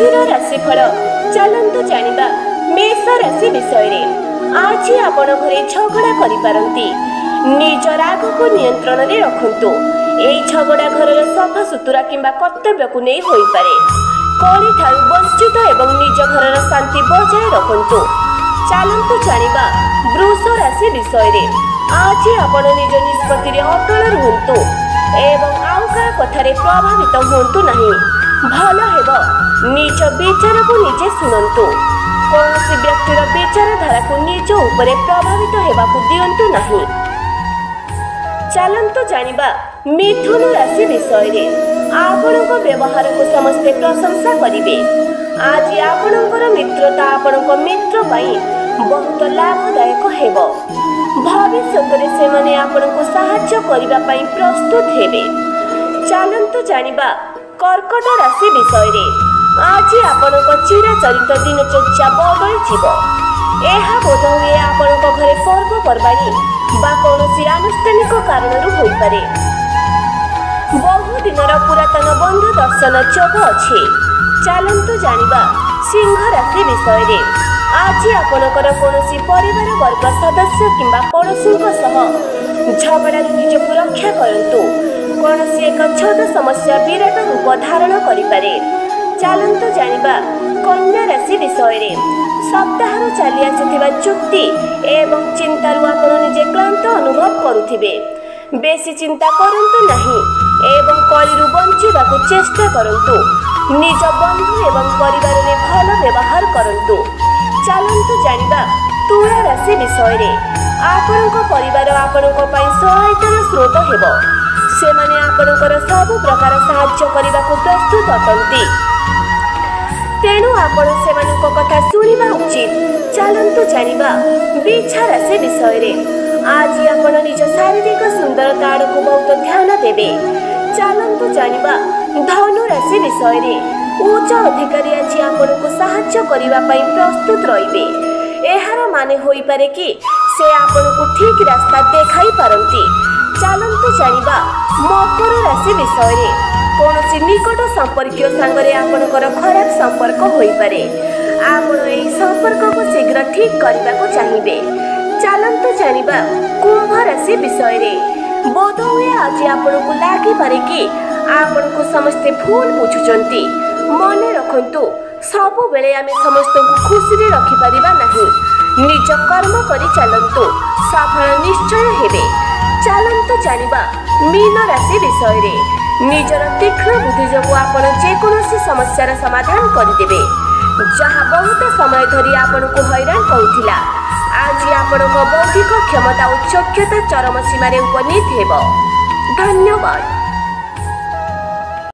ଆଜିର ରାଶିଫଳ। ଚାଲନ୍ତୁ ଜାଣିବା ମେଷ ରାଶି ବିଷୟରେ। ଆଜି ଆପଣ ଘରେ ଝଗଡ଼ା କରିପାରନ୍ତି। ନିଜ ରାଗକୁ ନିୟନ୍ତ୍ରଣରେ ରଖନ୍ତୁ। ଏହି ଝଗଡ଼ା ଘରର ସଫାସୁତୁରା କିମ୍ବା କର୍ତ୍ତବ୍ୟକୁ ନେଇ ହୋଇପାରେ। କଳିଠାରୁ ବଞ୍ଚିତ ଏବଂ ନିଜ ଘରର ଶାନ୍ତି ବଜାୟ ରଖନ୍ତୁ। ଚାଲନ୍ତୁ ଜାଣିବା ବୃଷ ରାଶି ବିଷୟରେ। ଆଜି ଆପଣ ନିଜ ନିଷ୍ପତ୍ତିରେ ଅଟଳ ରୁହନ୍ତୁ ଏବଂ ଆଉ କାହା କଥାରେ ପ୍ରଭାବିତ ହୁଅନ୍ତୁ ନାହିଁ। ଭଲ ହେବ ନିଜ ବିଚାରକୁ ନିଜେ ଶୁଣନ୍ତୁ। କୌଣସି ବ୍ୟକ୍ତିର ବିଚାରଧାରାକୁ ନିଜ ଉପରେ ପ୍ରଭାବିତ ହେବାକୁ ଦିଅନ୍ତୁ ନାହିଁ। ଚାଲନ୍ତୁ ଜାଣିବା ମିଥୁନ ରାଶି ବିଷୟରେ। ଆପଣଙ୍କ ବ୍ୟବହାରକୁ ସମସ୍ତେ ପ୍ରଶଂସା କରିବେ। ଆଜି ଆପଣଙ୍କର ମିତ୍ରତା ଆପଣଙ୍କ ମିତ୍ର ପାଇଁ ବହୁତ ଲାଭଦାୟକ ହେବ। ଭବିଷ୍ୟତରେ ସେମାନେ ଆପଣଙ୍କୁ ସାହାଯ୍ୟ କରିବା ପାଇଁ ପ୍ରସ୍ତୁତ ହେବେ। ଚାଲନ୍ତୁ ଜାଣିବା କର୍କଟ ରାଶି ବିଷୟରେ। ଆଜି ଆପଣଙ୍କ ଚିରାଚରିତ ଦିନଚର୍ଯ୍ୟା ବଦଳିଯିବ। ଏହା ବୋଧହୁଏ ଆପଣଙ୍କ ଘରେ ପର୍ବପର୍ବାଣୀ ବା କୌଣସି ଆନୁଷ୍ଠାନିକ କାରଣରୁ ହୋଇପାରେ। ବହୁ ଦିନର ପୁରାତନ ବନ୍ଧୁ ଦର୍ଶନ ଯୋଗ ଅଛି। ଚାଲନ୍ତୁ ଜାଣିବା ସିଂହ ରାଶି ବିଷୟରେ। ଆଜି ଆପଣଙ୍କର କୌଣସି ପରିବାର ବର୍ଗ ସଦସ୍ୟ କିମ୍ବା ପଡ଼ୋଶୀଙ୍କ ସହ ଝଗଡ଼ାରୁ ନିଜକୁ ରକ୍ଷା କରନ୍ତୁ। କୌଣସି ଏକ ଛୋଟ ସମସ୍ୟା ବିରାଟ ରୂପ ଧାରଣ କରିପାରେ। ଚାଲନ୍ତୁ ଜାଣିବା କନ୍ୟା ରାଶି ବିଷୟରେ। ସପ୍ତାହରୁ ଚାଲି ଆସୁଥିବା ଚୁକ୍ତି ଏବଂ ଚିନ୍ତାରୁ ଆପଣ ନିଜେ କ୍ଳାନ୍ତ ଅନୁଭବ କରୁଥିବେ। ବେଶୀ ଚିନ୍ତା କରନ୍ତୁ ନାହିଁ ଏବଂ କଳିରୁ ବଞ୍ଚିବାକୁ ଚେଷ୍ଟା କରନ୍ତୁ। ନିଜ ବନ୍ଧୁ ଏବଂ ପରିବାରରେ ଭଲ ବ୍ୟବହାର କରନ୍ତୁ। ଚାଲନ୍ତୁ ଜାଣିବା ତୁଳା ରାଶି ବିଷୟରେ। ଆପଣଙ୍କ ପରିବାର ଆପଣଙ୍କ ପାଇଁ ସହାୟତାର ସ୍ରୋତ ହେବ। ସେମାନେ ଆପଣଙ୍କର ସବୁ ପ୍ରକାର ସାହାଯ୍ୟ କରିବାକୁ ପ୍ରସ୍ତୁତ ଅଟନ୍ତି, ତେଣୁ ଆପଣ ସେମାନଙ୍କ କଥା ଶୁଣିବା ଉଚିତ। ଚାଲନ୍ତୁ ଜାଣିବା ବିଛା ରାଶି ବିଷୟରେ। ଆଜି ଆପଣ ନିଜ ଶାରୀରିକ ସୁନ୍ଦରତା ଆଡ଼କୁ ବହୁତ ଧ୍ୟାନ ଦେବେ। ଚାଲନ୍ତୁ ଜାଣିବା ଧନୁ ରାଶି ବିଷୟରେ। ଉଚ୍ଚ ଅଧିକାରୀ ଆଜି ଆପଣଙ୍କୁ ସାହାଯ୍ୟ କରିବା ପାଇଁ ପ୍ରସ୍ତୁତ ରହିବେ। ଏହାର ମାନେ ହୋଇପାରେ କି ସେ ଆପଣଙ୍କୁ ଠିକ୍ ରାସ୍ତା ଦେଖାଇ ପାରନ୍ତି। ଚାଲନ୍ତୁ ଜାଣିବା ମକର ରାଶି ବିଷୟରେ। କୌଣସି ନିକଟ ସମ୍ପର୍କୀୟ ସାଙ୍ଗରେ ଆପଣଙ୍କର ଖରାପ ସମ୍ପର୍କ ହୋଇପାରେ। ଆପଣ ଏହି ସମ୍ପର୍କକୁ ଶୀଘ୍ର ଠିକ୍ କରିବାକୁ ଚାହିଁବେ। ଚାଲନ୍ତୁ ଜାଣିବା କୁମ୍ଭ ରାଶି ବିଷୟରେ। ବୋଧହୁଏ ଆଜି ଆପଣଙ୍କୁ ଲାଗିପାରେ କି ଆପଣଙ୍କୁ ସମସ୍ତେ ଭୁଲ ବୁଝୁଛନ୍ତି। ମନେ ରଖନ୍ତୁ, ସବୁବେଳେ ଆମେ ସମସ୍ତଙ୍କୁ ଖୁସିରେ ରଖିପାରିବା ନାହିଁ। ନିଜ କର୍ମ କରି ଚାଲନ୍ତୁ, ସଫଳ ନିଶ୍ଚୟ ହେବେ। ଚାଲନ୍ତୁ ଜାଣିବା ମୀନ ରାଶି ବିଷୟରେ। ନିଜର ତୀକ୍ଷ୍ଣ ବୁଦ୍ଧି ଯୋଗୁଁ ଆପଣ ଯେକୌଣସି ସମସ୍ୟାର ସମାଧାନ କରିଦେବେ, ଯାହା ବହୁତ ସମୟ ଧରି ଆପଣଙ୍କୁ ହଇରାଣ କରୁଥିଲା। ଆଜି ଆପଣଙ୍କ ବୌଦ୍ଧିକ କ୍ଷମତା ଓ ଯୋଗ୍ୟତା ଚରମ ସୀମାରେ ଉପନୀତ ହେବ। ଧନ୍ୟବାଦ।